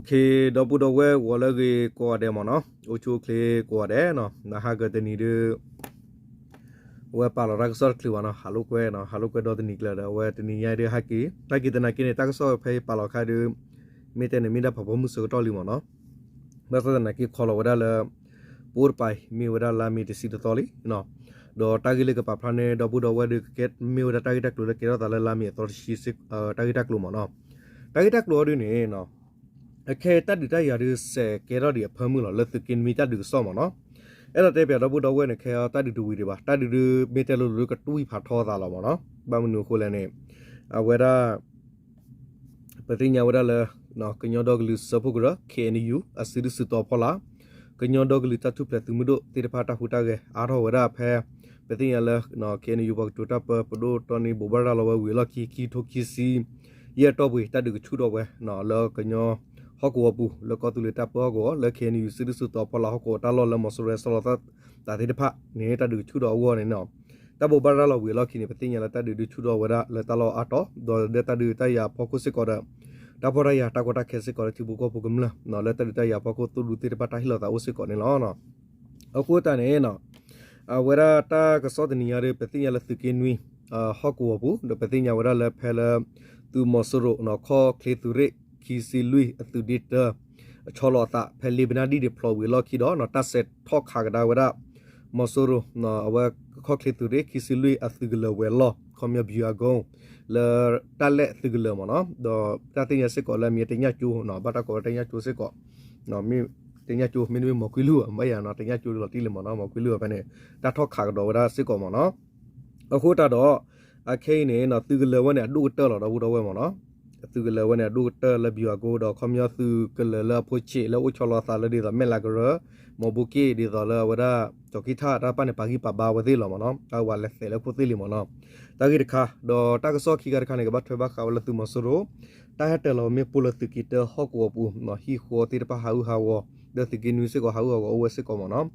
ခ့ ဒီပုၢ်ဒီဝဲၢ်ဂီၤလၢအဂ့ၤကိးဂၤဒဲးမ့ၢ်နီၤ, အိၣ်ဆူၣ်အိၣ်ချ့ကိးဂၤဒဲးနီၤ, နဟါကတနံၤဒုး အဝဲပာ်လီၤတၢ်ကစီၣ်တချုးဘၣ်နီၤ, ဟးလိာ်ကွဲနီၤ, ဟးလိာ်ကွဲဒီတနံၤကျၢၤဒီး အဝဲတနံၤညါဒုးဟဲက့ၤ, ဟဲက့ၤသနာ်က့န့ၣ် တၢ်ကစီၣ်ဖဲယပာ်လီၤခါဒုး မ့ၢ်တဲန့ၣ်မ့ၢ်ဒၣ်ဖးဖီမုၢ်ဆၢကတီၢ်လံမ့ၢ်နီၤ, ဘၣ်ဆၣ်သနာ်က့ခီလီၤဝဲဒၣ်လၢ ပအိၣ်တပၤအံၤမ့ၢ်ဝဲဒၣ်လါမ့ၤတဆံတသီလံ ဒီးတၢ်ဂ့ၢ်လၢကပာ်ဖျါန့ၣ် ဒီပုၢ်ဒီဝဲၢ်ဒုးကဲမ့ၢ်ဝဲဒၣ်တၢ်ဂ့ၢ်တၢ်ကျိၤလၢကဲထီၣ်သးလၢလါမ့ၤအသီတဆံ တၢ်ဂ့ၢ်တၢ်ကျိၤမ့ၢ်နီၤ, တၢ်ဂ့ၢ်တၢ်ကျိၤအီၤဒုးန့ၣ် အခဲအံၤတၢ်ဒုးတၢ်ယၤဒုးစဲးကဲထီၣ်ဒံးအဖၢမုၢ်လီၤ လၢသုးက့နွံတၢ်ဒုးကစီၣ်မ့ၢ်နီၤ, အဲၣ်ဒိးတဲပၠးဒီပုၢ်ဒီဝဲၢ်န့ၣ် ခဲအံၤတၢ်ဒုးတဝံၤဒံးဘၣ်, တၢ်ဒုးဒုးမ့ၢ်တဲလိၤလိၤဒုးကတွံၢ်ဖးထီသးလီၤမ့ၢ်နီၤ, ဘၣ်မနုၤအဃိလဲၣ်န့ၣ် အဝဲဒၣ် ပသ့ၣ်ညါဝဲဒၣ်လၢ ကညီဒီကလုာ်စၢဖှိၣ်ကရၢ ခ့ၣ်အဲၣ်ယူၣ် အစုဒုၣ်စုတီၤဖီလာ်, ကညီဒီကလုာ်တၢ်ထူၣ်ဖျဲးသုးမုၢ်ဒိၣ်သ့ၣ်တဖၣ်တၢ်ဟူးတၢ်ဂဲၤအါထီၣ်ဝဲဒၣ်ဖဲ ပသ့ၣ်ညါလၢ ခ့ၣ်အဲၣ်ယူၣ်ပှၤကတိၤတၢ်ပၢ ပဒိၣ်တီနံဘိးဘၣ်ရၤလီၤဝဲဝံၤအလီၢ်ခံ ခံကထိခံဆံ ယဲၢ်တီၢ်ပူၤ တၢ်ဒုးကဆူၣ်ထီၣ်ဝဲ လၢကညီဟီၣ်ကဝီၤပူၤ လၢကီၢ်သူလ့ၤတၢ်ပၢဟီၣ်ကဝီၤ လၢ ခ့ၣ်အဲၣ်ယူၣ် စုဒုၣ်စုတီၤဖီလာ်ဟီၣ်ကဝီၤတၢ်လီၢ်လၢမီၤစိရိၤဟဲဆီလီၤသးသ့ၣ်တဖၣ်န့ၣ် တၢ်ဒုးကဆူၣ်ထီၣ်အဂီၢ်န့ၣ်နီၤ, တၢ်ဘိးဘၣ်ရၤလီၤဝံၤအလီၢ်ခံန့ၣ် ပသ့ၣ်ညါလၢတၢ်ဒုးဒုးဆူၣ်ထီၣ် ဝဲဒၣ်လၢတၢ်လီၢ်အါတီၤ ဒီးလၢတၢ်ဒုးတၢ်ယၤအဖီခိၣ်စ့ၢ်ကီးဒီး တၢ်ဖှီၣ်တၢ်ယာ်တၢ်ကီတၢ်ခဲစ့ၢ်ကီးလၢထံဖိကီၢ်ဖိကမျၢၢ် လၢတၢ်ဒုးတၢ်ယၤအဖီခိၣ်သိၣ်ဒူသ့ၣ်တဖၣ်တၢ်ဟ့ၣ်လီၤသးအိၣ်စ့ၢ်ကီးန့ၣ်လီၤ. အဃိသတးန့ၣ် အဝဲဒၣ်တၢ်ကစီၣ်တနံၤညါဒီး ပသ့ၣ်ညါလၢသုးက့နွံ ဟီၣ်ကဝီၤပူၤ ဒီးပသ့ၣ်ညါဝဲဒၣ်လၢဖဲလၢ သုးမီၤစိရိၤ ခီၣ်ချ့သုးရ့ၣ်ခံဆံလွံၢ်အသုးဒ့တၢ ဆီလီၤအသးဖဲလ့ပနၣ်ဒံၣ်ဒံးဖျိးဝံၤအလီၢ်ခံဒီး တၢ်စဲးထီၣ်ခးကဒါဝဲဒၣ် မီၤစိရိၤ အဝဲခီၣ်ချ့သုးရ့ၣ်ခံဆံလွံၢ်အသုးကလၢၤဝဲၤလီၢ် ခီပညီ ဗျူဟာကုန်း လၢတၢ်လဲၣ်သုးကလၢၤမ့ၢ်နီၤ, ဒီးတၢ်သ့ၣ်ညါစ့ၢ်ကီးလၢအမံၤတညၣ်ကၠိနီၤ, ဘၣ်တၢ်ကိးဝဲတညၣ်ကၠိစ့ၢ်ကီး, မ့ၢ်တညၣ်ကၠိ မ့တမ့ၢ်မီၤကွံလူၢ် ဘၣ်ယၤနီၤ, တညၣ်ကၠိလီၤတံၢ်လံမ့ၢ်နီၤ, မီၤကွံလူၢ်ဖဲန့ၣ် တၢ်ထီၣ်ခးကဒီးဝဲဒၣ်စ့ၢ်ကီးမ့ၢ်နီၤ. အဃိသတးဒီး အခဲအံၤန့ၣ် သုးကလၢၤဝဲန့ၣ် အဒိၣ်ကတၢၢ်လီၤ ဒီပုၢ်ဒီဝဲၢ်မ့ၢ်နီၤ, သုးကလၢၤဝဲန့ၣ် အဒိၣ်ကတၢၢ်လၢ ဗျူဟာကုန်း ဒီး ခီပညီသုးကလၢၤလၢအဖိဆံးလၢအိၣ်ဆီလီၤအသးလၢဒ်သိး မဲၢ်လးကရၢ မီၤဘိက့ၣ် ဒ်သိးလၢအဝဲဒၣ် ကၠီၤကံထၣ်တၢ်တဖၣ်န့ၣ် ပာ်ဂံၢ်ပာ်ဘါဝဲသ့ၣ်လီၤမ့ၢ်နီၤ, အဝဲလဲၤသဲးလၢခိၣ်သ့ၣ်လံမ့ၢ်နီၤ, တၢ်ဂ့ၢ်တခါ, ဒီးတၢ်ကစီၣ်ခံခါတခါန့ၣ် ကဘၣ်ထွဲဘၣ်ဃးဝဲလၢသုးမီၤစိရိၤ တၢ်ဟဲတၢၤလီၤမ့ၣ်ပိၢ်လၢသုးက့တၢဟီၣ်ကဝီၤပူၤ ဟံၣ်ဃီသ့ၣ်တဖၣ်ဟးဂူာ်ဟးဂီၤ, ဒီးသုးက့နွံစ့ၢ်ကီး ဟးဂူာ်ဟးဂီၤအိၣ်ဝဲစ့ၢ်ကီးမ့ၢ်နီၤ,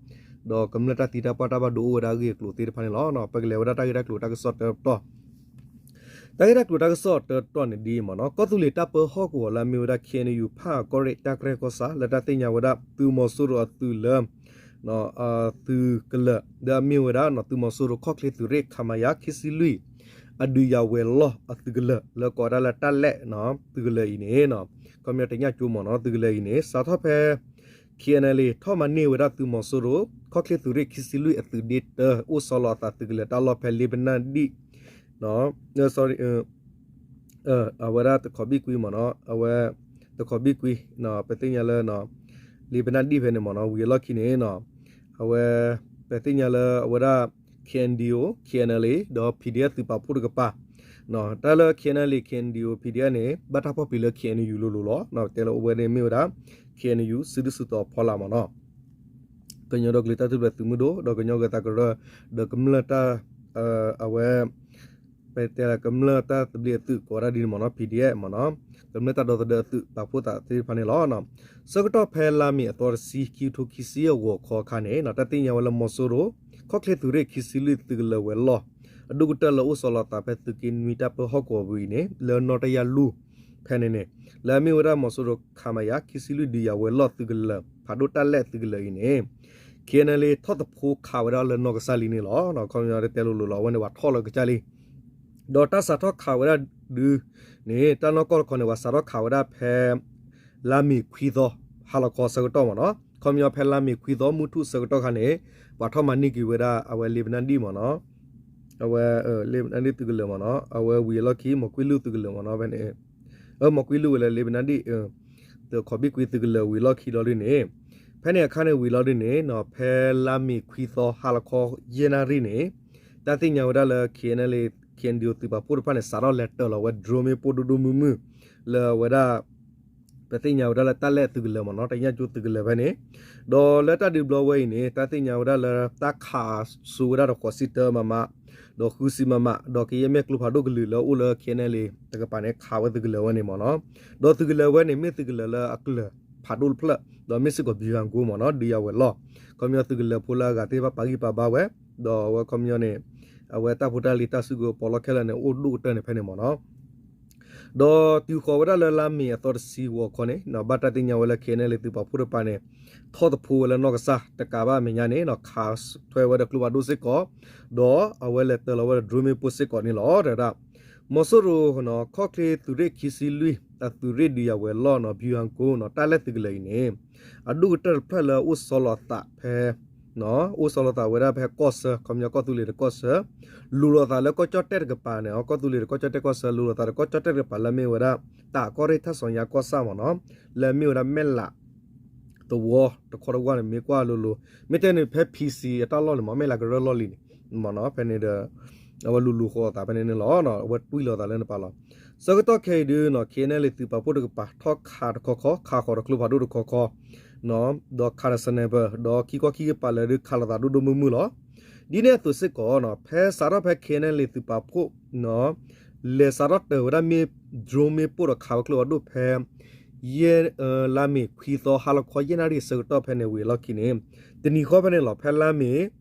ဒီးကမျၢၢ်တၢ်သံတၢ်ပှၢ်တၢ်ဘၣ်ဒိအိၣ်ဝဲဒၣ်အဂ့ၢ်အကျိၤသ့ၣ်တဖၣ်န့ၣ်လီၤ. ပကလဲၤဝဲဒၣ်တၢ်ဂ့ၢ်တၢ်ကျိၤတၢ်ကစီၣ်တၢတပတီၢ် တၢ်ဂ့ၢ်တၢ်ကျိၤတၢ်ကစီၣ်တၢတပတီၢ်န့ၣ်ဒ်အံၤမ့ၢ်နီၤ, ကီၢ်သူလ့ၤတၢ်ပၢဟီၣ်ကဝီၤလၢအမ့ၢ်ဝဲဒၣ် ခ့ၣ်အဲၣ်ယူၣ် ဖၣ်ကီၢ်ရ့ၣ် တၢ်ကရၢကီၢ်ဆၣ် လၢတၢ်သ့ၣ်ညါဝဲဒၣ် သုးမီၤစိရိၤအသုးလၢ သုးကလၢၤ လၢအမ့ၢ်ဝဲဒၣ် သုးမီၤစိရိၤခီၣ်ချ့သုးရ့ၣ် ခမရ ခံဆံလွံၢ် အဒုးယၤဝဲၤလီၢ်အသုးကလၢၤ လၢကိးဝဲဒၣ်လၢတၢ်လဲၣ်သုးကလၢၤအံၤန့ၣ် ခီပညီတညၣ်ကၠိမ့ၢ်နီၤ, သုးကလၢၤအံၤန့ၣ် စးထီၣ်ဖဲ ခ့ၣ်အဲၣ်ယူၣ် ထီၣ်မၤန့ၢ်ဝဲဒၣ်သုးမီၤစိရိၤ ခီၣ်ချ့သုးရ့ၣ် ခံဆံလွံၢ်အသုးဒ့တၢ အိၣ်ဆီလီၤအသးသုးကလၢၤတၢ်လီၢ်ဖဲလ့ပနၣ်ဒံၣ် အဝဲဒၣ်တခီဘံၣ်ကွံမ့ၢ်နီၤ, အဝဲ တခီဘံၣ်ကွံ ပသ့ၣ်ညါလၢ လ့ပနၣ်ဒံၣ်ဖဲန့ၣ်မ့ၢ်နီၤ, ဝံၤအလီၢ်ခံန့ၣ် အဝဲ ပသ့ၣ်ညါလၢအဝဲဒၣ် ခ့ၣ်အဲၣ်ယူၣ် ခ့ၣ်အဲၣ်ယူၣ် ဒီး PDF သုးပာ်ဖှိၣ်တကပၤ တၢ်လၢ ခ့ၣ်အဲၣ်ယူၣ် ခ့ၣ်အဲၣ်ယူၣ် PDF န့ၣ် ဘၣ်တၢ်ဖီၣ်ပျံၤလၢ ခ့ၣ်အဲၣ်ယူၣ် လိၤလိၤလီၤ. တဲလၢအဝဲန့ၣ်မ့ၢ်ဝဲဒၣ် ခ့ၣ်အဲၣ်ယူၣ် စုဒုၣ်စုတီၤဖီလာ်မ့ၢ်နီၤ, ကညီဒီကလုာ်တၢ်ထူၣ်ဖျဲးသုးမုၢ်ဒိၣ် ဒီးကညီဂဲၤသးကရၢ ဒီးကမျၢၢ်တၢ် အဝဲ ပတဲလၢကမျၢၢ်တၢ်သဘျ့အသုးကိးဝဲဒၣ်ဒ်န့ၣ်မ့ၢ်နီၤ, PDF မ့ၢ်နီၤ, ကမျၢၢ်တၢ်ဒီသဒၢအသုးပာ်ဖှိၣ်သးသ့ၣ်တဖၣ်န့ၣ်လီၤ. ဆၢကတီၢ်ဖဲလါမ့ၤအသီတဆံ ခံကထိခံဆံအဂီၤခီအခါန့ၣ် တၢ်သ့ၣ်ညါဝဲလၢမီၤစိရိၤ ခီၣ်ချ့သုးရ့ၣ်ခံဆံလွံၢ်သုးကလၢၤဝဲၤလီၢ် အဒိၣ်ကတၢၢ်လၢအိၣ်ဆီလီၤသးဖဲသုးက့နွံတၢ်ပၢဟီၣ်ကဝီၤပူၤအံၤန့ၣ် လၢနီၣ်တယၢ်လူၢ်ဖဲန့ၣ်န့ၣ် လၢအမ့ၢ်ဝဲဒၣ်မီၤစိရိၤ ခမရ ခံဆံလွံၢ် ဒုးယၤဝဲၤလီၢ်သုးကလၢၤ ဖးဒိၣ်တၢ်လဲၣ်သုးကလၢၤအံၤန့ၣ် ခ့ၣ်အဲၣ်ယူၣ် ထီၣ်သဖှိခးဝဲဒၣ်လၢနီၢ်ကစၢ်လံန့ၣ်လီၤ. ခီပညီတဲလိၤလိၤလီၤ အဝဲန့ၣ်ပှၤထီၣ်လၢကစၢ်လံ ဒီးတၢ်စးထီၣ်ခးဝဲဒၣ်ဒုးန့ၣ် တၢ်နီၢ်ကီၢ်တခီန့ၣ် ပှၤစးထီၣ်ခးဝဲဒၣ်ဖဲ လါမ့ၤခွံသီ ဟါလီၤခီဆၢကတီၢ်မ့ၢ်နီၤ. ခီပညီဖဲလါမ့ၤခွံသီ မုၢ်ထူၣ်ဆၢကတီၢ်ခါန့ၣ် ပှၤထီၣ်မၤန့ၢ်က့ၤဝဲဒၣ် အဝဲလ့ပနၣ်ဒံၣ်မ့ၢ်နီၤ. အဝဲ လ့ပနၣ်ဒံၣ်သုးကလၢၤမ့ၢ်နီၤ အဝဲဝံၤအလီၢ်ခံ မီၤကွံလူၢ်သုးကလၢၤမ့ၢ်နီၤ ဖဲန့ၣ် မီၤကွံလူၢ်ဝဲလၢလ့ပနၣ်ဒံၣ် တခီဘံၣ်ကွံသုးကလၢၤဝံၤလီၢ်ခံလီၤဒ်န့ၣ် ဖဲန့ၣ်အခါန့ၣ်ဝံၤလီၤဒ်န့ၣ် ဖဲလါမ့ၤခွံသီ ဟါလီၤခီ ယဲၢ်နၣ်ရံၣ်န့ၣ် တၢ်သ့ၣ်ညါဝဲဒၣ်လၢ ခ့ၣ်အဲၣ်ယူၣ် သုးပာ်ဖှိၣ်တဖၣ်န့ၣ် စးထီၣ်လဲၤတၢၤလီၤဝဲ drone မ့ၣ်ပိၢ်ဒိၣ်ဒိၣ်မုၢ်မုၢ် လၢအဝဲဒၣ် ပသ့ၣ်ညါဝဲဒၣ်လၢတၢ်လဲၣ်သုးကလၢၤမ့ၢ်နီၤ တညၣ်ကၠိသုးကလၢၤဖဲန့ၣ် ဒီးလၢတၢ်ဒုးဘျီဝဲအံၤန့ၣ် တၢ်သ့ၣ်ညါဝဲဒၣ်လၢတၢ်ခးဆူဝဲဒၣ်တဃီးဆံတၢမမ ဒီးဃုဆံမမ ဒီးကယဲၢ်မဲာ်ကျိဖးဒိၣ်ကလုာ်လၢအိၣ်လၢ ခ့ၣ်အဲၣ်ယူၣ် တကပၤန့ၣ် ခးဝဲသုးကလၢၤဝဲန့ၣ်မ့ၢ်နီၤ. ဒီးသုးကလၢၤဝဲန့ၣ် မ့ၢ်သုးကလၢၤလၢအကလၢၤဖးဒိၣ်တဖျၢၣ် ဒီးမ့ၢ်စ့ၢ်ကီး ဗျူဟာကုန်း မ့ၢ်နီၤ ဒုးယၤဝဲၤလီၢ် ခီပညီသုးကလၢၤဖိလၢအဂၤသ့ၣ်တဖၣ်ပာ်ဂံၢ်ပာ်ဘါဝဲ ဒီးအဝဲခီပညီန့ၣ် အဝဲတၢ်ဖိတၢ်လံၤတၢ်စုကဝဲၤပီးလီၢ်ခဲလၢာ်န့ၣ် အိၣ်ဒိၣ်ကတၢၢ်န့ၣ်ဖဲန့ၣ်မ့ၢ်နီၤ. ဒီးတုၤဃီၤဝဲဒၣ်လၢလါမ့ၤအသီတဆံဂီၤခီန့ၣ် ဘၣ်တၢ်သ့ၣ်ညါဝဲလၢ K N L A သုးပာ်ဖှိၣ်တကပၤန့ၣ် ထီၣ်သဖိဝဲလၢနီၢ်ကစၢ်တကးဘၣ်အမဲာ်ညါန့ၣ် ခးထွဲဝဲဒီးကျိဖးဒိၣ်စ့ၢ်ကီး ဒီးအဝဲလဲၤတၢလီၤဝဲဒီး drone မ့ၣ်ပိၢ်စ့ၢ်ကီးန့ၣ်လီၤ. တဲဝဲဒၣ် မီၤစိရိၤ ခီၣ်ချ့သုးရ့ၣ်ခံဆံလွံၢ် အသုးရ့ၣ်ဒုးယၤဝဲၤလီၢ်နီၤ ဘျူးဟၣ်ကိ တၢ်လဲၣ်သုးကလၢၤအံၤန့ၣ် အဒိၣ်ကတၢၢ်တဖျၢၣ်လၢအအိၣ်ဆီလီၤအသးဖဲ အိၣ်ဆီလီၤသးဝဲဒၣ်ဖဲကီၢ်ဆၢ ခီပညီကီၢ်သူလ့ၤဒီးကီၢ်ဆၢ လူၤလိာ်သးလၢကီၢ်ကၠီၣ်တဲၣ်တကပၤန့ၣ် ကီၢ်သူလ့ၤဒီးကီၢ်ကၠီၣ်တဲၣ်ကီၢ်ဆၢ လူၤလိာ်သးဒီးကီၢ်ကၠီၣ်တဲၣ်တကပၤ လၢအမ့ၢ်ဝဲဒၣ် တၢ်ကီၢ်ရ့ၣ်ထၣ်စီၤညါကီၢ်ဆၣ်မ့ၢ်နီၤ လၢအမ့ၢ်ဝဲဒၣ်မဲၢ်လး သဝီတခီတဝၢ်န့ၣ် မ့ၢ်ကွၢ်လိၤလိၤ မ့ၢ်တဲန့ၣ်ဖဲ P C အတၢ်လီၢ်န့ၣ်မ့ၢ် မဲၢ်လးကရၢလီၢ်လံၤန့ၣ် မ့ၢ်နီၤ ဖဲန့ၣ်ဒီး အဝဲလူၤလိာ်ဃီၤအသးဖဲန့ၣ်န့ၣ်လီၤ. အဝဲတွံၢ်လိာ်သးလၢန့ၣ်တကပၤလီၤ. ဆၢကတီၢ်ခဲအံၤဒုးနီၤ K N L A သုးပာ်ဖှိၣ်တကပၤ ထီၣ်ခးတခီခီ ခးဃီၤဒီးကျိဖးဒိၣ်တခီခီ ဒီးခးဒီး sniper ဒီးခံခီခံကပၤလၢဒုးခးလိာ်သးဒိၣ်ဒိၣ်မုၢ်မုၢ်လီၤ. ဒ်န့ၣ်အသိးစ့ၢ်ကီးနီၤ ဖဲစးထီၣ်ဖဲ K N L A သုးပာ်ဖှိၣ် လဲၤစးထီၣ်တၢၤဝဲဒၣ်မ့ၢ် drone မ့ၣ်ပိၢ်ဒီးခးဝဲကျိဖးဒိၣ်ဖဲ ယဲၢ် လါမ့ၤခွံသီဟါလီၤခီယဲၢ်နၣ်ရံၣ်အဆၢကတီၢ်ဖဲန့ၣ်ဝံၤအလီၢ်ခံန့ၣ် တနံၤဃီဖဲန့ၣ်လီၤ ဖဲလါမ့ၤ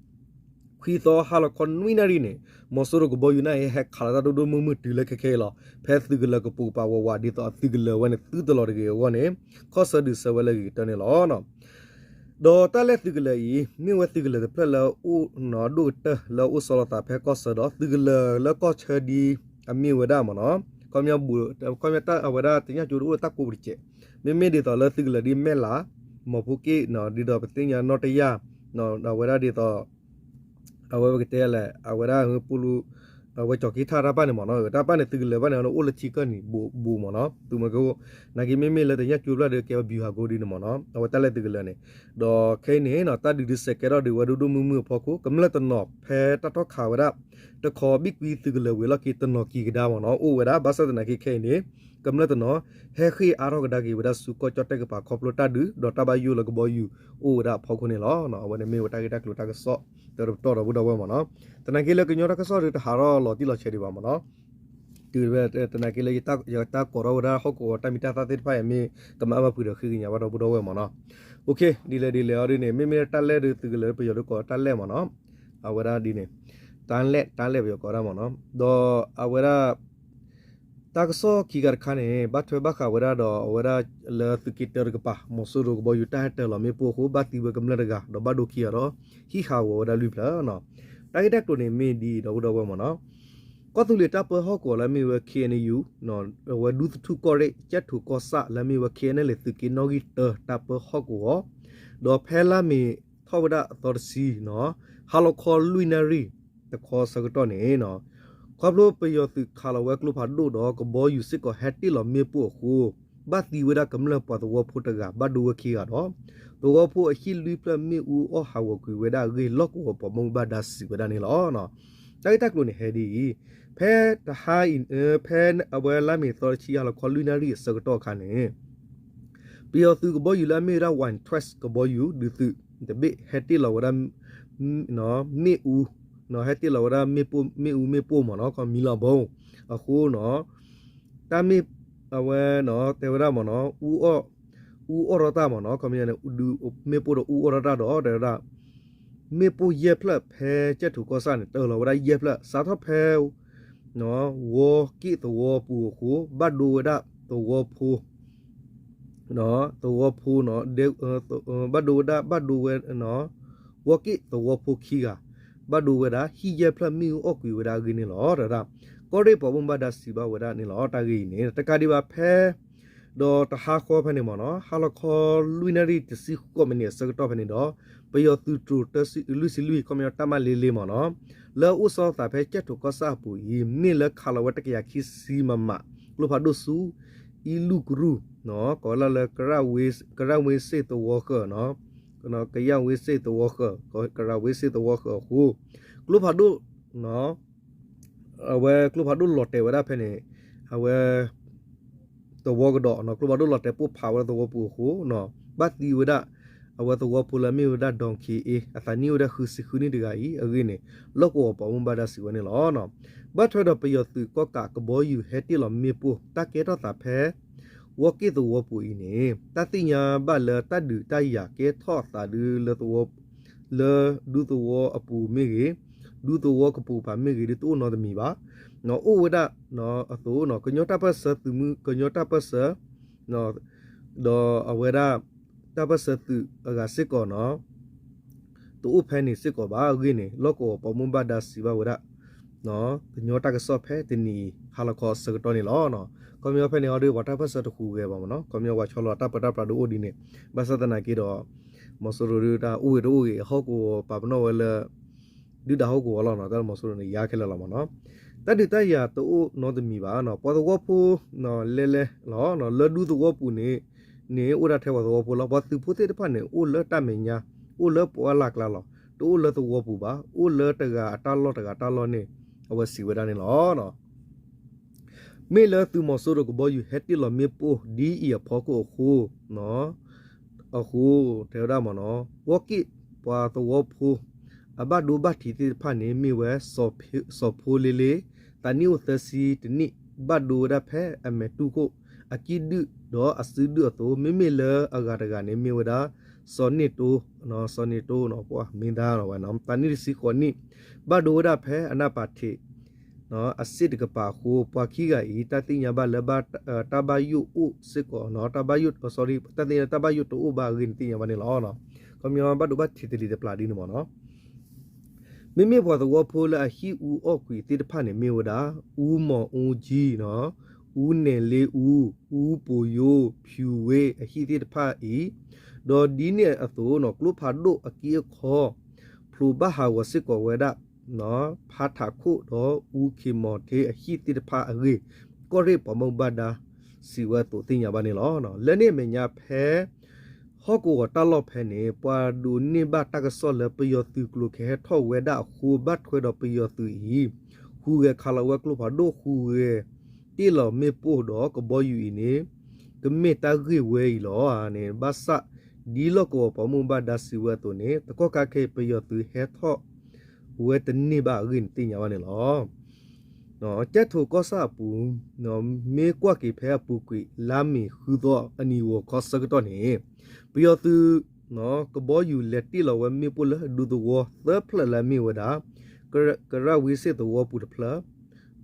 ခွံသီဟါလီၤခီနွံနၣ်ရံၣ်န့ၣ် မီၤစိရိၤကဘီယူၤန့ၣ် ဟဲခးလီၤတၢ်ဒိၣ်ဒိၣ်မုၢ်မုၢ်တုၤလၢခဲခဲအံၤလီၤ. ဖဲသုးကလၢၤကပိာ်ကပၤဝးဝးဒ်သိးအသုးကလၢၤဝဲန့ၣ် သုတလီၤတဂ့ၤအဂီၢ်န့ၣ် ခီၣ်ဆၢဒုးဆၢဝဲလၢဂ့ၤကတၢၢ်န့ၣ်လီၤ. ဒီးတၢ်လဲၣ်သုးကလၢၤအံၤ မ့ၢ်ဝဲသုးကလၢၤတဖျၢၣ်လၢအအိၣ်နီၤ ဒိၣ်ကတၢၢ်လၢအအိၣ်ဆီလီၤသးဖဲကီၢ်ဆၢဒီး သုးကလၢၤလၢကီၢ်ဆၢဒ်အမ့ၢ်ဝဲဒၣ်မ့ၢ်နီၤ ခီပညီ ခီပညီတၢ်အဝဲဒၣ်သ့ၣ်ညါကၠိတအိၣ်လၢတၢ်ကိးပူၤတစဲး မ့မ့ၢ်ဒ်သိးလၢသုးကလၢၤဒ်မဲၢ်လး မီၤဖိက့ၣ် ဒ်သိးပသ့ၣ်ညါနီၣ်တယၢ် အဝဲဒၣ်ဒ်သိး အဝဲပကတဲလဲၣ် အဝဲဒၣ်ပလူ အဝဲကၠီၤက့ထၣ်တၢ်ပၢ်န့ၣ်မ့ၢ်နီၤ တၢ်ပၢ်န့ၣ်သုးကလၢၤဘၣ်န့ၣ် အိၣ်လၢထံကၢၢ်နံၤဘူးမ့ၢ်နီၤ သုးမုၢ်ကအိၣ် နာ်က့မ့မ့ၢ်လၢသ့ၣ်ညါကၠိဖျၢၣ်ဒီးကဲဝဲ ဗျူဟာကုန်း ဒ်န့ၣ်မ့ၢ်နီၤ အဝဲတၢ်လဲၣ်သုးကလၢၤန့ၣ် ဒီးခဲအံၤန့ၣ်နီၤ တၢ်ဒုးဒုးစဲးကဲထီၣ်ဒုးဝဲဒိၣ်ဒိၣ်မုၢ်မုၢ်အဖီခိၣ် ကမျၢၢ်တနီၤဖဲတၢ်ထီၣ်ခးဝဲဒၣ် တခီဘံၣ်ကွံသုးကလၢၤဝံၤအလီၢ်ခံတနီၤကံၤကဒါမ့ၢ်နီၤ အိၣ်ဝဲဒၣ် ဘၣ်ဆၣ်သနာ်က့ခဲအံၤန့ၣ် ကမျၢၢ်တနီၤ ဟဲဃ့ၢ်အါထီၣ်ကဒါက့ၤဝဲဒၣ်ဆူကီၢ်ကၠီၣ်တဲၣ်ကပၤခီဖျိတၢ်ဒုး ဒီးတၢ်ဘၣ်ယိၣ်လၢကဘီယူၤအိၣ်ဝဲဒၣ်အဖီခိၣ်န့ၣ်လီၤ. အဝဲန့ၣ်မ့ၢ်ဝဲတၢ်ဂ့ၢ်တၢ်ကျိၤတၢ်ကစီၣ် တပတီၢ်ဒီပုၢ်ဒီဝဲၢ်မ့ၢ်နီၤ သနာ်က့လၢကညီတၢ်ကစီၣ်ဒုးတဟးထီၣ်လီၤတံၢ်လီၤဆဲးဒံးဘၣ်မ့ၢ်နီၤ တုၤဝဲသနာ်က့လၢယတၢ်ကိးထီၣ်ဝဲဒၣ်ဟီၣ်ကဝီၤတၢ်မံၤတၢ်သၣ်သ့ၣ်တဖၣ်အံၤမ့ၢ်ကမၤအါမးဖုးဒီးဃ့ကညးဘၣ်ဒီပုၢ်ဒီဝဲၢ်မ့ၢ်နီၤ ဒ်လဲၣ်ဒ်လဲၣ်အီၤဒ်န့ၣ် မ့မ့ၢ်တၢ်လဲၣ်ဒုးသုးကလၢၤပယီၤဒုးကိးတၢ်လဲၣ်မ့ၢ်နီၤ အဝဲဒၣ်ဒ်န့ၣ် တၢ်လဲၣ်တၢ်လဲၣ်ပယီၤကိးဒၣ်မ့ၢ်နီၤ ဒီးအဝဲဒၣ် တၢ်ကစီၣ်ခံခါတခါန့ၣ် ဘၣ်ထွဲဘၣ်ဃးဝဲဒၣ်ဒီးအဝဲဒၣ်လၢသုးက့တၢတကပၤ မီၤစိရိၤကဘီယူၤတၢ်ဟဲတၢၤလီၤမ့ၣ်ပိၢ်အဃိ ဘၣ်သံဝဲကမျၢၢ်တဂၤ ဒီးဘၣ်ဒိခံဂၤဒီး ဟံၣ်ဃာ်ဂီၤဝဲဒၣ်လွံၢ်ဖျၢၣ်နီၤ တၢ်ဂ့ၢ်တၢ်ကျိၤန့ၣ်မ့ၢ်ဒ်အံၤဒီပုၢ်ဒီဝဲၢ်မ့ၢ်နီၤ ကီၢ်သူလ့ၤတၢ်ပၢဟီၣ်ကဝီၤလၢအမ့ၢ်ဝဲ K N U အဝဲဒူသထူၣ်ကီၢ်ရ့ၣ် ကၠဲၣ်ထိးကီၢ်ဆၣ်လၢအမ့ၢ်ဝဲ K N L A သုးက့နီၣ်ဂံၢ်တၢတၢ်ပၢဟီၣ်ကဝီၤ ဒီးဖဲလါမ့ၤထီၣ်ဝဲဒၣ်အသီတဆံနီၤ ဟါလီၤခီလွံၢ်နၣ်ရံၣ် တခီဆၢကတီၢ်န့ၣ်နီၤ ခီဖျိပယီၤသုးခးလီၤဝဲကျိဖးဒိၣ်ဒီးကဘီယူၤစ့ၢ်ကီးဟဲတ့ၢ်လီၤမ့ၣ်ပိၢ်အဃိ ဘၣ်သံဝဲဒၣ်ကမျၢၢ်ပှၤသဝီဖိတဂၤ ဘၣ်ဒိဝဲခံဂၤဒီး သဝီဖိအဟံၣ်လွံၢ်ဖျၢၣ်မ့ၣ်အူအီၣ်ဟးဂီၤကွံာ်ဝဲဒၣ်အဂ့ၢ် လီၢ်ကဝီၤပှၤဘၣ်မူဘၣ်ဒါစံးဝဲဒၣ်န့ၣ်လီၤ. တၢ်ဂ့ၢ်တၢ်ကျိၤန့ၣ်ဟဲဒ်အံၤ, ဖဲတဟါအံၤ ဖဲအဝဲလါမ့ၤသီတဆံဟါလီၤခီလွံၢ်နၣ်ရံၣ်အဆၢကတီၢ်အခါန့ၣ် ပယီၤသုးကဘီယူၤလၢအမ့ၢ်ဝဲဒၣ် Wing Trust ကဘီယူၤဒုးသုးတဘ့ၣ် ဟဲတ့ၢ်လီၤဝဲဒၣ် မ့ၣ်အူ, ဟဲတ့ၢ်လီၤဝဲဒၣ်မ့ၣ်အူမ့ၣ်ပိၢ်မ့ၢ်နီၤ ခီမံလီၤဘိ အဃိနီၤ တၢ်မ့ၢ် အဝဲတဲဝဲဒၣ်မ့ၢ်နီၤ အူအီၣ်ထီၣ်တၢ်မ့ၢ်နီၤ ခီမံန့ၣ် မ့ၣ်ပိၢ်ဒီးအူအီၣ်ထီၣ်တၢ်ဒီး တဲဝဲဒၣ် မ့ၣ်ပိၢ်ယဲၢ်ဖျၢၣ်ဖဲကၠဲၣ်ထိးကီၢ်ဆၣ်န့ၣ် တၢၤလီၤဝဲဒၣ်ယဲၢ်ဖျၢၣ် စးထီၣ်ဖဲ ဝီက့ၣ်သဝီပူၤအဃိ ဘၣ်ဒိဝဲဒၣ်သဝီဖိ သဝီဖိ ဘၣ်ဒိဝဲဒၣ် ဘၣ်ဒိဝဲ ဝီက့ၣ်သဝီဖိခံဂၤ ဘၣ်ဒိဝဲဒၣ် ဟံၣ်ယဲၢ်ဖျၢၣ်မ့ၣ်အူအီၣ်ကွံာ်ဝဲဒၣ်အဂ့ၢ်န့ၣ်လီၤ. တၢ် ကီၢ်ရ့ၣ်ပှၤဘၣ်မူဘၣ်ဒါစံးဘၣ်ဝဲဒၣ်န့ၣ်လီၤ. တၢ်ဂ့ၢ်အံၤန့ၣ် တကးဒံးဘၣ်ဖဲ ဒီးတဟါဃီဖဲန့ၣ်မ့ၢ်နီၤ ဟါလီၤခီလွံၢ်နၣ်ရံၣ်တဆံဃိးမံးနံးအဆၢကတီၢ်ဖဲန့ၣ်ဒီး ပယီၤသုးတြိၤတၢလွံၢ်ဆံလွံၢ် ခီပညီတၢ်မၤလ့လ့မ့ၢ်နီၤ လၢအအိၣ်ဆီလီၤသးဖဲကၠဲၣ်ထိးကီၢ်ဆၣ်အပူၤအံၤ မ့ၢ်လၢခးလီၤဝဲတကယၤခံဆံ MM ကျိဖးဒိၣ်ဆူ အံလူၢ်ကရူၢ် ကိးလၢ ကရၣ်ဝ့စ့ၣ်သဝီဃၢၤ ကရၣ်ဝ့စ့ၣ်သဝီဃၢၤ ကရၣ်ဝ့စ့ၣ်သဝီဃၢၤအဃိ ကျိဖးဒိၣ် အဝဲကျိဖးဒိၣ်လီၤတဲာ်ဝဲဒၣ်ဖဲန့ၣ် အဝဲ သဝီကဒီး ကျိဖးဒိၣ်လီၤတဲာ်ပိၢ်ဖးဝဲဒၣ်သဝီပူၤအဃိ ဘၣ်သံဝဲဒၣ် အဝဲသဝီဖိလၢအမ့ၢ်ဝဲဒၣ် Don K A အသးနံၣ်အိၣ်ဝဲဒၣ်ဃုဆံဃုနံၣ်တဂၤအံၤ အဂ့ၢ်န့ၣ် လီၢ်ကဝီၤပှၤဘၣ်မူဘၣ်ဒါစံးဝဲန့ၣ်လီၤ. ဘၣ်ထွဲဒီးပယီၤသုးကီၢ်ကးကဘီယူၤဟဲတ့ၢ်လီၤမ့ၣ်ပိၢ် တၢ်ကဲထီၣ်သးဖဲ ဝီက့ၣ်သဝီပူၤအံၤန့ၣ် တၢ်သ့ၣ်ညါဘၣ်လၢတၢ်ဒုးတၢ်ယၤကဲထီၣ်သးဒုလၢ လၢဒူသဝီအပူၤမ့ၢ်ဂ့ၤ ဒူသဝီကပိာ်ကပၤမ့ၢ်ဂ့ၤဒီး တအိၣ်နီတမံၤဘၣ်. အိၣ်ဝဲဒၣ်အသိး ကညီတၢ်ပၢၢ်ဆၢသုးမုၢ် ကညီတၢ်ပၢၢ်ဆၢ ဒီးအဝဲဒၣ် တၢ်ပၢၢ်ဆၢသုးအဂၤစ့ၢ်ကီးနီၤ တအိၣ်ဖဲန့ၣ်စ့ၢ်ကီးဘၣ်အဂ့ၢ်န့ၣ် လီၢ်ကဝီၤပှၤဘၣ်မူဘၣ်ဒါစံးဘၣ်ဝဲဒၣ် ကညီတၢ်ကစီၣ်ဖဲတနံၤအံၤ ဟါလီၤခီအဆၢကတီၢ်န့ၣ်လီၤ. ခီပညီဖဲန့ၣ်အီၤဒီး ပှၤတၢ်ပၢၢ်ဆၢတဟူးဂဲၤဘၣ်မ့ၢ်နီၤ. ခီပညီပှၤဆီလီၤတၢ်ပၢတၢ်ပြးဒုးအိၣ်ဒ်န့ၣ် ဘၣ်ဆၣ်သနာ်က့ဒီး မီၤစိရိၤဒုးတၢ်အိၣ်ဂ့ၤတအိၣ်ဂ့ၤ ဟီၣ်ကဝီၤပာ်ပနီၣ်ဝဲလၢ ဒုၣ်ဒါဟီၣ်ကဝီၤလီၤနီၤ. တၢ်လၢမီၤစိရိၤန့ၣ် ယါခဲလၢာ်လီၤမ့ၢ်နီၤ. တၢ်ဒုးတၢ်ယၤတအိၣ်နီတမံၤဘၣ်နီၤ. ပှၤသဝီဖိ လဲၤလဲၤလီၤ လၢဒူသဝီပူၤန့ၣ် န့ၣ်အိၣ်ဒၣ်ထဲပှၤသဝီဖိလီၤ. ပှၤသုးဖိသ့ၣ်တဖၣ်န့ၣ် အိၣ်လၢတၢ်မဲာ်ညါ အိၣ်လၢပှၢ်လၢ်ကျါလီၤ. တအိၣ်လၢသဝီပူၤဘၣ်. အိၣ်လၢတဂၤအတၢ်လီၢ်တဂၤတၢ်လီၢ်န့ၣ် အဝဲစံးဝဲဒၣ်န့ၣ်လီၤ. မ့ၢ်လၢသုးမီၤစိရိၤကဘီယူၤဟဲတ့ၢ်လီၤမ့ၣ်ပိၢ်ဒ်အံၤအဖီခိၣ်အဃိ အဃိ တဲဝဲဒၣ်မ့ၢ်နီၤ ဝီၢ်က့ၣ်ပှၤသဝီဖိ အဘၣ်ဒိဘၣ်ထံးသ့ၣ်တဖၣ်န့ၣ် မ့ၢ်ဝဲ စီၤဖိလ့လ့ သးနံၣ်အိၣ်သၢဆံတနံၣ် ဘၣ်ဒိဝဲဒၣ်ဖဲအမဲာ်တူၢ်ခိၣ် အကံၣ်ဒုၣ်ဒီးအစုဒုၣ်အသိး မ့မ့ၢ်လၢအဂၤတဂၤန့ၣ် မ့ၢ်ဝဲဒၣ် စီၤန့ၢ်တိ စီၤန့ၢ်တိ ပှၤမ့ၢ်ဒါဝဲ သးနံၣ်တဆံဃိးနံၣ် ဘၣ်ဒိဝဲဒၣ်ဖဲအနၢ်ပာ်ထံး အစ့ၣ်တကပၤအဃိ ပှၤခံဂၤအံၤ တၢ်သ့ၣ်ညါဘၣ်လၢ တၢ်ဘၣ်ယိၣ်အိၣ်စ့ၢ်ကီး တၢ်ဘၣ်ယိၣ် တၢ်သ့ၣ်ညါလၢတၢ်ဘၣ်ယိၣ်တအိၣ်ဘၣ်အဂ့ၢ်န့ၣ်သ့ၣ်ညါဘၣ်န့ၣ်လီၤ. ခီပညီဘၣ်ဒိဘၣ်ထံးတလံၤတပျၢ်ဒ်န့ၣ်မ့ၢ်နီၤ. မ့မ့ၢ်ပှၤသဝီဖိလၢအဟံၣ်အူအီၣ်ကွံာ်သ့ၣ်တဖၣ်န့ၣ် မ့ၢ်ဝဲဒၣ် အူမီၤအူကၠံ အူနဲၣ်လ့အူ အူပိာ်ယိ ဖၠူၤဝ့ အဟံၣ်သ့ၣ်တဖၣ်အံၤ ဒီးဒ်န့ၣ်အသိး ကျိဖးဒိၣ်အက့အခီ ဖျိးဘၣ်ဟးဂီၤစ့ၢ်ကီးဝဲဒၣ် ဖါထးခိၣ်ဒီးအူခ့မီၤထ့အဟံၣ်သ့ၣ်တဖၣ်အဂ့ၢ် ကီၢ်ရ့ၣ်ပှၤဘၣ်မူဘၣ်ဒါစံးဝဲအသိးသ့ၣ်ညါဘၣ်န့ၣ်လီၤ. လၢန့ၣ်အမဲာ်ညါဖဲ ဟီၣ်ကဝီၤတၢ်လီၢ်ဖဲန့ၣ် ပှၤဒိးန့ၢ်ဘၣ်တၢ်ကစီၣ်လၢပယီၤသုးကျိၤကဟဲထီၣ်ဝဲဒၣ်အဃိ ဘၣ်ထွဲဒီးပယီၤသုးအံၤ ဟူးဂဲၤခးလီၤဝဲကျိဖးဒိၣ် ဟူးဂဲၤတ့ၢ်လီၤမ့ၣ်ပိၢ်ဒီးကဘီယူၤအံၤန့ၣ် ကမ့ၢ်တၢ်ဂ့ၢ်ဝဲအံၤလီၤန့ၣ် ဘၣ်ဆၣ်ဒ်လီၢ်ကဝီၤပှၤဘၣ်မူဘၣ်ဒါစံးဝဲအသိးန့ၣ် တကီၢ်ခါခဲအံၤ ပယီၤသုးဟဲထီၣ်ဝဲတန့ၢ်ဘၣ်အဂ့ၢ်န့ၣ်သ့ၣ်ညါဘၣ်န့ၣ်လီၤ. ကၠဲၣ်ထိးကီၢ်ဆၣ်အပူၤ မ့ၢ်ကွၢ်က့ၤဖဲအပူၤကွံာ်လါမ့ၤဃုသီအနံၤဂီၤခီဆၢကတီၢ်န့ၣ် ပယီၤသုး ကဘီယူၤလဲၤတ့ၢ်လီၤဝဲမ့ၣ်ပိၢ်လၢဒူသဝီသၢဖျၢၣ်လၢအမ့ၢ်ဝဲဒၣ် ကရၣ်ဝံစ့ၣ်သဝီပူၤတဖျၢၣ်,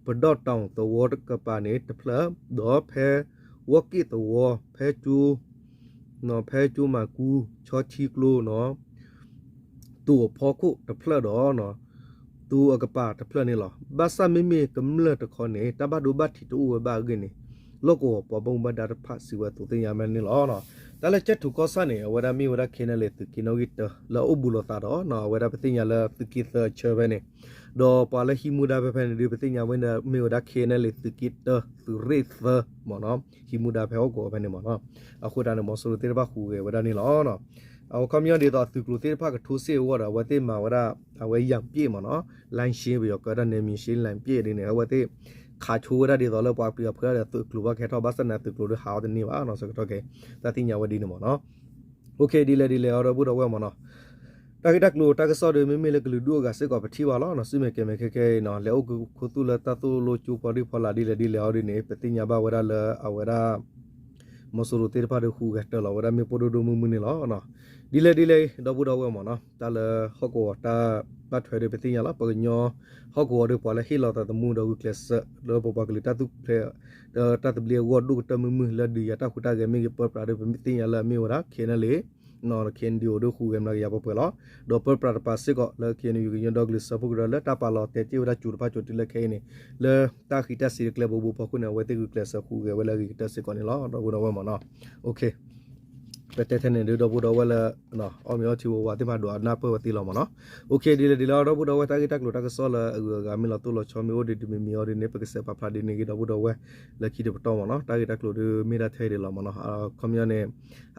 ပဒီၣ်တီၣ်သဝီတကပၤန့ၣ်တဖျၢၣ်, ဒီးဖဲဝီၢ်က့ၣ်သဝီ ဖဲကၠိ ဖဲကၠိမၤကူ ဆီထံကျိ တိၤအဖီခိၣ်တဖျၢၣ်ဒီး တိၤအကပၤတဖျၢၣ်န့ၣ်လီၤ. ဘၣ်ဆၣ်မ့မ့ၢ်ကမျၢၢ်တခီန့ၣ် တၢ်ဘၣ်ဒိဘၣ်ထံးတအိၣ်ဝဲဘၣ်အဂ့ၢ်န့ၣ် လီၢ်ကဝီၤပှၤဘၣ်မူဘၣ်ဒါတဖၣ်စံးဝဲအသိးသ့ၣ်ညါဘၣ်န့ၣ်လီၤ. တၢ်လၢကၠဲၣ်ထိးကီၢ်ဆၣ်န့ၣ် အဝဲဒၣ်မ့ၢ်ဝဲဒၣ် ခဲနလ့ သုးက့နီၣ်ဂံၢ်တၢလၢအအိၣ်ဘူးလိာ်သးဒီး အဝဲဒၣ်ပသ့ၣ်ညါလၢသုးက့သၢအဆၢဖဲန့ၣ် ဒီးပှၤလၢဟံးမူဒါဖဲဖဲန့ၣ်ဒုး ပသ့ၣ်ညါဝဲမ့ၢ်ဝဲဒၣ် ခဲနလ့ သုးက့တၢ သုးရ့ၣ်သၢမ့ၢ်နီၤ, ဟံးမူဒါဖဲဟီၣ်ကဝီၤဖဲန့ၣ်မ့ၢ်နီၤ. အဃိတၢ်န့ၣ် မီၤစိရိၤသ့ၣ်တဖၣ်ဟူးဂဲၤဝဲဒၣ်န့ၣ်လီၤ. အခီပညီဒ်သိးအသုးကျိၤသ့ၣ်တဖၣ်ကထိစ့ၢ်အဂီၢ်ဒီး အဝဲသ့ၣ်မၤဝဲဒၣ် အဝဲယၣ်ပျ့ၣ်မ့ၢ်နီၤ, လၢ်ရှ့ ပယီၤကီၢ်ဒၣ်နဲမံၤရှ့ လၢ်ပျ့ၣ်ဒ်န့ၣ် အဝဲသ့ၣ်ခးဆိဝဲဒၣ်ဒ်သိးလၢပှၤပယီၤဖုးဒီးသုးကျိၤဘၣ်ကဟဲထီၣ် ဘၣ်ဆၣ်န့ၣ် သုးကျိၤဒုးဟးအီၤတန့ၢ်ဘၣ်နီၤ ဆၢကတီၢ်ခဲအံၤ တၢ်သ့ၣ်ညါဝဲဒ်န့ၣ်မ့ၢ်နီၤ. ဒ်လဲၣ်ဒ်လဲၣ်အီၤဒီပုၢ်ဒီဝဲၢ်မ့ၢ်နီၤ, တၢ်ဂ့ၢ်တၢ်ကျိၤတၢ်ကစီၣ်ဒီး မ့မ့ၢ်လၢကလုာ်ဒူၣ်အဂၤစ့ၢ်ကီးပထံၣ်ဘၣ်လီၤ. စုမဲာ်ကဲမဲာ်ခဲခဲအံၤနီၤ လဲၤအိၣ်ခိးသူၣ်လၢတၢ်သိၣ်လိကၠိဖီဒံၣ်ဖီလာ်ဒ်လဲၣ်ဒ်လဲၣ်အီၤဒ်န့ၣ် ပသ့ၣ်ညါဘၣ်ဝဲဒၣ်လၢအဝဲဒၣ် မီၤစိရိၤသ့ၣ်တဖၣ်ဒီးဟူးဂဲၤတၢ်လီၤဝဲဒၣ်မ့ၣ်ပိၢ်ဒိၣ်ဒိၣ်မုၢ်မုၢ်န့ၣ်လီၤ. ဒ်လဲၣ်ဒ်လဲၣ်အံၤ ဒီပုၢ်ဒီဝဲၢ်မ့ၢ်နီၤ, တၢ်လၢဟီၣ်ကဝီၤတၢ်ဘၣ်ထွဲဒီးပသ့ၣ်ညါလီၤ. ပှၤကညီဟီၣ်ကဝီၤဒီးပှၤလၢဟ့ၣ်လီၤသးသမူဒီးဂုာ်ကျဲးစၢး ဒီးပပှၤကလုာ်တၢ်သူၣ်ဖျဲး ဒီးတၢ်သဘျ့အဂီၢ်ဒိၣ်ကတၢၢ်မုၢ်မုၢ်လၢဒုးယၤတၢ်ဟူးတၢ်ဂဲၤမ့ၢ်ဂ့ၤ ပၢပြးဒီးပသ့ၣ်ညါလၢအမ့ၢ်ဝဲဒၣ် ခဲနလ့ ခဲနဒံၣ်အိၣ်ဒီးဟူးဂဲၤမၤကယၤပှဲၤပှဲၤလီၤ. ဒီးပၢပြးတပၤစ့ၢ်ကီးလၢ ခဲနယုၢ် ကညီဒီကလုာ်စၢဖှိၣ်ကရၢလၢတၢ်ပာ်လီၤတဲာ်တ့ၢ်ဝဲဒၣ်ကၠိတဖၣ်ကၠိတုၤလၢခဲအံၤန့ၣ် လၢတၢ်ဃံးတၢ်စံးတကျဲဘိဘိဖီခိၣ်န့ၣ် အဝဲသ့ၣ်ဂုာ်ကျဲးစၢးဟူးဂဲၤဝဲလၢအဂ့ၤကတၢၢ်စ့ၢ်ကီးန့ၣ်လီၤ. ဒီပုၢ်ဒီဝဲၢ်မ့ၢ်နီၤ, ပတဲထဲန့ၣ်ဒုးဒီပုၢ်ဒီဝဲၢ်လၢ အီၣ်မ့ၤအီထံဝဲဝဲသ့ၣ်တဖၣ်ဒိးအနၢ်ပၢၢ်ဝဲသ့လီၤမ့ၢ်နီၤ. ဒ်လဲၣ်ဒ်လဲၣ်အီၤ ဒီပုၢ်ဒီဝဲၢ် တၢ်ဂ့ၢ်တၢ်ကျိၤတၢ်ကစီၣ်လၢအဂုၤအဂၤမ့ၢ်လီၤတိၢ်လီၤဆီမ့ၢ်အိၣ်ဒံးတမံၤမံၤအီၤဒ်န့ၣ် ပကစဲးပာ်ဖျါဒ်န့ၣ်ဂ့ၤ ဒီပုၢ်ဒီဝဲၢ် လၢခံတပတီၢ်မ့ၢ်နီၤ, တၢ်ဂ့ၢ်တၢ်ကျိၤဒုးမ့ၢ်ဒၣ်ထဲအံၤဒံးလီၤမ့ၢ်နီၤ. အခီပညီန့ၣ်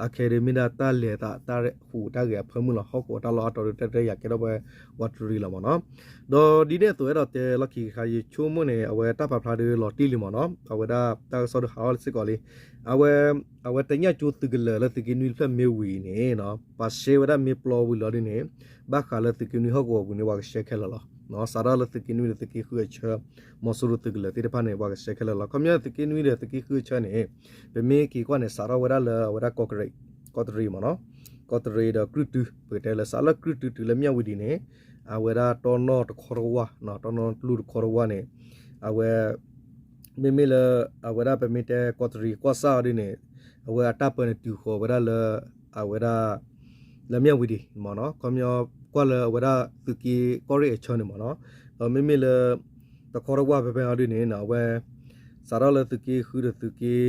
အခဲဒုးမ့ၢ်ဒၣ်တၢ်လဲၤသးတၢ်ဟူးတၢ်ဂဲၤအဖၢမုၢ်လီၤ. ဟီၣ်ကဝီၤတၢ်လီၢ်အါတီၤဒုး တၢ်တရၢယၤကဲထီၣ်ဝဲဝးတရံးလီၤမ့ၢ်နီၤ. ဒီးဒ်န့ၣ်အသိးအဲၣ်ဒိးတဲလီၢ်ခံကခါ ယဆိကမိၣ်န့ၣ် အဝဲတၢ်ပာ်ဖျါဒုးလီၤတံၢ်လံမ့ၢ်နီၤ, အဝဲဒၣ်တၢ်ကစီၣ်ဒုးဟးထီၣ်စ့ၢ်ကီးလံ. အဝဲ အဝဲတညၣ်ကၠိသုးကလၢၤလၢသုးက့နွံတဖျၢၣ်မ့ၢ်ဝံၤန့ၣ် ပှၤရှဲဝဲဒၣ်မ့ၢ်ပျီဝံၤလီၤဒ်န့ၣ် ဘၣ်ဃးလၢသုးက့နွံဟီၣ်ကဝီၤပူၤန့ၣ် ပှၤကရှဲခဲလၢာ်လီၤ. စးထီၣ်လၢသုးက့နွံဒီးသုးက့ဃုအဆၢ မီၤစိရိၤသုးကလၢၤသ့ၣ်တဖၣ်န့ၣ် ပှၤကရှဲခဲလၢာ်လီၤ. ခီပညီသုးက့နွံဒီးသုးက့ဃုအဆၢန့ၣ် ပမ့ၢ်က့ၤကွၢ်န့ၣ် စးထီၣ်ဝဲဒၣ်လၢအဝဲဒၣ်ကီးတရံးမ့ၢ်နီၤ. ကီးတရံးဒီးကြုၢ်တု ပကတဲလၢစးလၢကြုၢ်တုတုၤလၢမၠၣ်ဝံၤဒံးန့ၣ် အဝဲဒၣ်တီနီၣ်တခီတဝၢ် တီနီၣ်လူၢ်တခီတဝၢ်န့ၣ် အဝဲ မ့မ့ၢ်လၢ အဝဲဒၣ်ပမ့ၢ်တဲကီးတရံးကီၢ်ဆၣ်အီၤဒ်န့ၣ် အဝဲအတၢ်ပၢန့ၣ်တုၤဃီၤဝဲဒၣ်လၢ အဝဲဒၣ် လၢမၠၣ်ဝံၤဒံးမ့ၢ်နီၤ ခီပညီကွၢ်လၢအဝဲဒၣ်သုးက့ကီၢ်ရ့ၣ်အဆၢန့ၣ်မ့ၢ်နီၤ ဒီးမ့မ့ၢ်လၢ တခီတဝၢ်ဖဲဖဲအီၤဒ်န့ၣ် အဝဲ စးထီၣ်လၢသုးက့ဃုဒီးသုးက့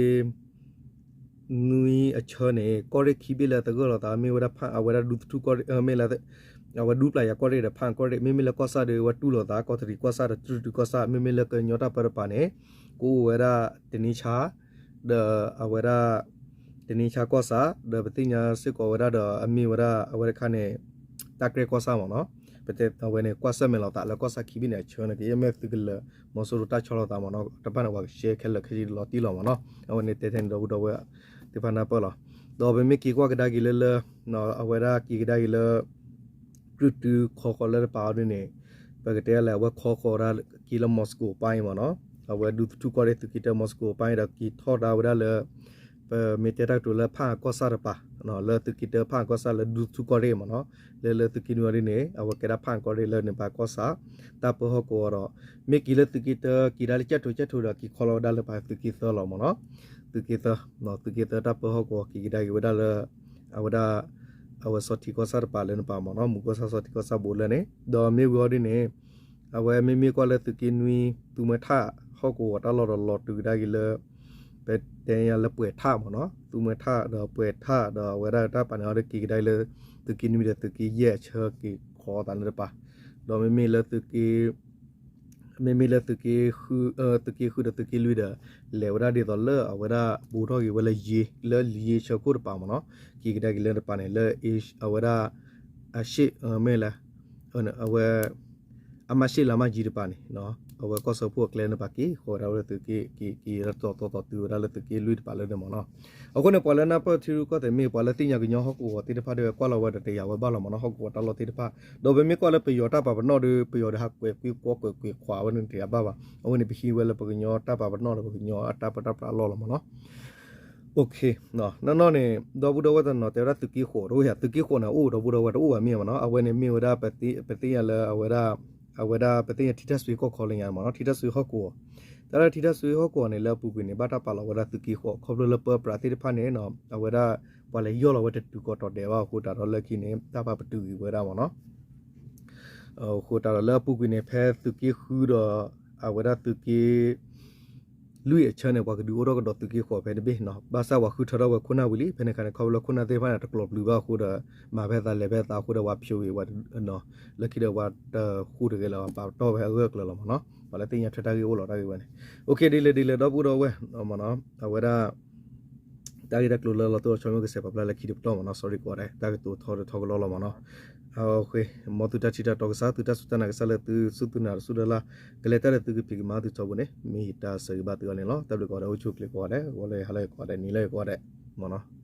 နွံအဆၢန့ၣ် ကီၢ်ရ့ၣ်ခံဘ့ၣ်လၢသဂၢၢ်လိာ်သး မ့ၢ်ဝဲဒၣ်ဖၣ် အဝဲဒၣ်ဒူသထူၣ်ကီၢ်ရ့ၣ် မ့ၢ်လၢ အဝဲဒူပျၢ်ယၤကီၢ်ရ့ၣ်ဒီးဖၣ်ကီၢ်ရ့ၣ် မ့မ့ၢ်လၢကီၢ်ဆၣ်ဒီး ဝဲတူၢ်လိာ်သး ကီးတရံးကီၢ်ဆၣ်ဒီးတြူၢ်တုကီၢ်ဆၣ် မ့မ့ၢ်လၢကညီတၢ်ပၢတပၤန့ၣ် ကအိၣ်ဝဲဒၣ်တနံၣ်ဆါ ဒီးအဝဲဒၣ် တနံၣ်ဆါကီၢ်ဆၣ် ဒီးပသ့ၣ်ညါစ့ၢ်ကီးဝဲဒၣ်ဒီးအမ့ၢ်ဝဲဒၣ်အဝဲတခါန့ၣ် တၢ်ကြဲၢ်ကီၢ်ဆၣ်မ့ၢ်နီၤ ပတဲအဝဲန့ၣ် ကွၢ်ဆၢၣ်မဲာ်လိာ်သးလၢကီၢ်ဆၣ်ခံဘ့ၣ်န့ၣ် အဆၢန့ၣ် ကယဲၢ်မ့ၢ်သုကလၢာ် မီၤစိရိၤတၢ်ဆီလိာ်သးမ့ၢ်နီၤ တဖၣ်န့ၣ် ပှၤကရှဲခဲလၢာ်ခဲဆ့လီၤတံၢ်လီၤမ့ၢ်နီၤ အဝဲန့ၣ်တဲထဲန့ၣ်ဒီပုၢ်ဒီဝဲၢ်သ့ၣ်တဖၣ်နၢ်ပၢၢ်လီၤ ဒီးပမ့ၢ်က့ၤကွၢ်ကဒါက့ၤလၢလၢ အဝဲဒၣ်က့ၤကဒါက့ၤလၢ ကြုၢ်တုခီဃီၤလၢတပၤအီၤဒ်န့ၣ် ပကတဲလဲၣ် အဝဲခီဃီၤဒၣ်က့ၤလၢ Moscow ပၢ်အံၤမ့ၢ်နီၤ အဝဲဒူသထူၣ်ကီၢ်ရ့ၣ်သုးက့တၢ Moscow ပၢ်အံၤဒီးက့ၤထီၣ်ဒၣ်ဝဲဒၣ်လၢ ပမ့ၢ်တဲတၢ်ကတိၤလၢဖၣ်အကီၢ်ဆၣ်တပၤ လၢသုးက့တၢဖၣ်အကီၢ်ဆၣ်လၢဒူသထူၣ်ကီၢ်ရ့ၣ်မ့ၢ်နီၤ လၢလၢသုးက့နွံအီၤဒ်န့ၣ် အဝဲကဲဒၣ်ဖၣ်အကီၢ်ရ့ၣ်လၢန့ၣ်ပၤကီၢ်ဆၣ် တၢ်ပၢဟီၣ်ကဝီၤဒီး မ့ၢ်က့ၤလၢသုးက့တၢ က့ၤဒၣ်လၢကၠဲၣ်ထိၣ်ကၠဲၣ်ထိၣ်ဒီးက့ၤခီလီၤဝဲဒၣ်လၢပၤသုးက့သၢလီၤမ့ၢ်နီၤ သုးက့သၢ သုးက့သၢတၢ်ပၢဟီၣ်ကဝီၤက့ၤကဒါက့ၤဝဲဒၣ်လၢ အဝဲဒၣ် အဝဲစီၤထံကီၢ်ဆၣ်တပၤလၢန့ၣ်ပၤမ့ၢ်နီၤ မူကီၢ်ဆၣ်စီၤထံကီၢ်ဆၣ်ဘိးလၢန့ၣ် ဒီးမ့ၢ်ဝံၤအီၤဒ်န့ၣ် အဝဲမ့မ့ၢ်ကွၢ်လၢသုးက့နွံ သူမွဲထၣ်ဟီၣ်ကဝီၤတၢ်လီၢ်ဒီးလီၤတုၤကဒါက့ၤလၢ ပတဲညါလၢပှဲၤထၣ်မ့ၢ်နီၤ သူမွဲထၣ်ဒီးပှဲၤထၣ်ဒီးအဝဲဒၣ်တၢ်ပာ်န့ၣ်အီၤဒီးက့ၤကဒါက့ၤလၢ သုးက့နွံဒီးသုးက့ယဲၢ်အဆၢက့ၤခီသးလၢတပၤ ဒီးမ့မ့ၢ်လၢသုးက့ မ့မ့ၢ်လၢသုးက့ဃု သုးက့ဃုဒီးသုးက့လွံၢ်ဒီး လဲၤဝဲဒၣ်ဒ်သိးလၢအဝဲဒၣ်ဘူးထီၣ်က့ၤဝဲလၢယ့ လၢလံယ့ဆၢခိၣ်တပၤမ့ၢ်နီၤ က့ၤကဒါက့ၤလၢတပၤန့ၣ် လၢအဝဲဒၣ် အရှ့ၣ် မ့ၢ်လဲၣ် အဝဲ အမၤရှ့ၣ်လၢမၤယံၤတပၤန့ၣ် အဝဲကီၢ်စၢဖှိၣ်အကျဲန့ၣ်တပၤက့ၤဃီၤဝဲဒၣ်လၢသုးက့ က့ၤက့ၤတီၤတီၤတီၤတုၤဝဲဒၣ်လၢသုးက့လွံၢ်တပၤလၢန့ၣ်မ့ၢ်နီၤ အဃိန့ၣ် ပှၤလၢနၢ်ပၢၢ်ထံရူၢ်ကီၢ်သဲးမ့ၢ် ပှၤလၢသ့ၣ်ညါကညီဟီၣ်ကဝီၤသ့ၣ်တဖၣ်ဒီး ကွၢ်လီၤဝဲဒီးတယာ်ဝဲဘၣ်လီၤမ့ၢ်နီၤ ဟီၣ်ကဝီၤတၢ်လီၢ်သ့ၣ်တဖၣ် ဒီးပမ့ၢ်ကွၢ်လၢပယီၤတၢ်ပာ်ပနီၣ်ဒီး ပယီၤဒီးဟးကွဲးကွံာ်ကွီၢ်ကွဲးကွံာ်ခွးဝဲန့ၣ်တယာ်ဘၣ်ဘၣ် အဝဲန့ၣ်ပဟံးဝဲလၢပကညီတၢ်ပာ်ပနီၣ်ဒီးပကညီအတၢ်ပၢတၢ်ပြးအလီၢ်လီၤမ့ၢ်နီၤ နီၢ်နီၢ်န့ၣ် ဒီပုၢ်ဒီဝဲၢ်တနီၤတဲဝဲဒၣ်သုးက့ဃိးတအိၣ်ဧါ သုးက့ဃိးန့ၣ် အိၣ်ဒီပုၢ်ဒီဝဲၢ်တအိၣ်ဘၣ်မ့ၢ်မ့ၢ်နီၤ အဝဲန့ၣ်မ့ၢ်ဝဲဒၣ် အဝဲဒၣ်ပသ့ၣ်ညါလၢအဝဲဒၣ် အဝဲဒၣ်ပသ့ၣ်ညါထံထၢၣ်စွ့ကီၢ်ခီလၢညါမ့ၢ်နီၤ ထံထၢၣ်စွ့ဟီၣ်ကဝီၤ တၢ်လၢထံထၢၣ်စွ့ဟီၣ်ကဝီၤန့ၣ် လၢအပူၤကွံာ်န့ၣ် ဘၣ်တၢ်ပာ်လီၤဝဲဒၣ်သုးက့ဃိး ခီဖျိလၢပၢပြးသ့ၣ်တဖၣ်န့ၣ် အဝဲဒၣ် ပှၤလဲၤယီၢ်လီၤဝဲတတုၤကီးတီၤဒဲးဘၣ်အဃိတၢ်ဒီးလၢခံန့ၣ် တၢ်ပာ်ပတုာ်က့ၤဝဲဒၣ်မ့ၢ်နီၤ အဃိတၢ်ဒီးလၢအပူၤကွံာ်န့ၣ် ဖဲသုးက့ဃုဒီး အဝဲဒၣ်သုးက့ လွံၢ်အဆၢန့ၣ် ပှၤကဒုးအိၣ်ထီၣ်ကဒီးသုးက့ဃိးဖဲတဘ့ၣ်နီၤ ဘၣ်ဆၣ်ပှၤဃုထၢထီၣ်ဝဲခိၣ်နၢ်ဝံၤလံ ဖဲန့ၣ်အခါန့ၣ် ခီဖျိလၢခိၣ်နၢ်သ့ၣ်တဖၣ်န့ၣ် တကျိၤပျုၤဘၣ်အဃိဒီး မၤဖဲသးလဲၤဖဲသးအဃိဒီး ပှၤဖျိးဂ့ၤဝဲ လၢခံဒီးပှၤတဃူတဂဲၤလၢၤ ပာ်တီၢ်ဝဲအဂၢၢ်အကျၢၤလီၤမ့ၢ်နီၤ ပှၤလၢသ့ၣ်ညါထွဲတၢ်ဂ့ၢ်အိၣ်လီၤတၢ်ဂ့ၢ်ဝဲန့ၣ် အိၣ်ခ့ဒ်လဲၣ်ဒ်လဲၣ်ဒီပုၢ်ဒီဝဲၢ်မ့ၢ်နီၤ အဝဲဒၣ် တၢ်ဂ့ၢ်တၢ်ကျိၤလၢလီၤတိၢ်လီၤဆီမ့ၢ်ကစဲးပာ်ဖျါလၢခံတပတီၢ်မ့ၢ်နီၤ sorry ကိးဂၤဒဲး တၢ်ကတိၤထီတထီကလီလီၤမ့ၢ်နီၤ အဃိ မ်သုတၢ်ထံၣ်တၢ်တီကစၢ် သုတၢ်စူၢ်တၢ်နာ်ကစၢ်လၢသုစူၢ်သုနာ်တစူၢ်တၢ်လၢ် ကလဲၤတၢ်ဒီးသုကဖံးကမၤသုထီဘိန့ၣ် မ့ၢ်ယတၢ်ဆၢဂ့ၤဘၣ်သုအီၤန့ၣ်လီၤ တၢ်ဘျုးကိးဂၤဒဲး အိၣ်ဆူၣ်အိၣ်ချ့ကိးဂၤဒဲး ဂီၤလၢဟါလၢကိးဂၤဒဲး နံၤလၢကိးဂၤဒဲး မ့ၢ်နီၤ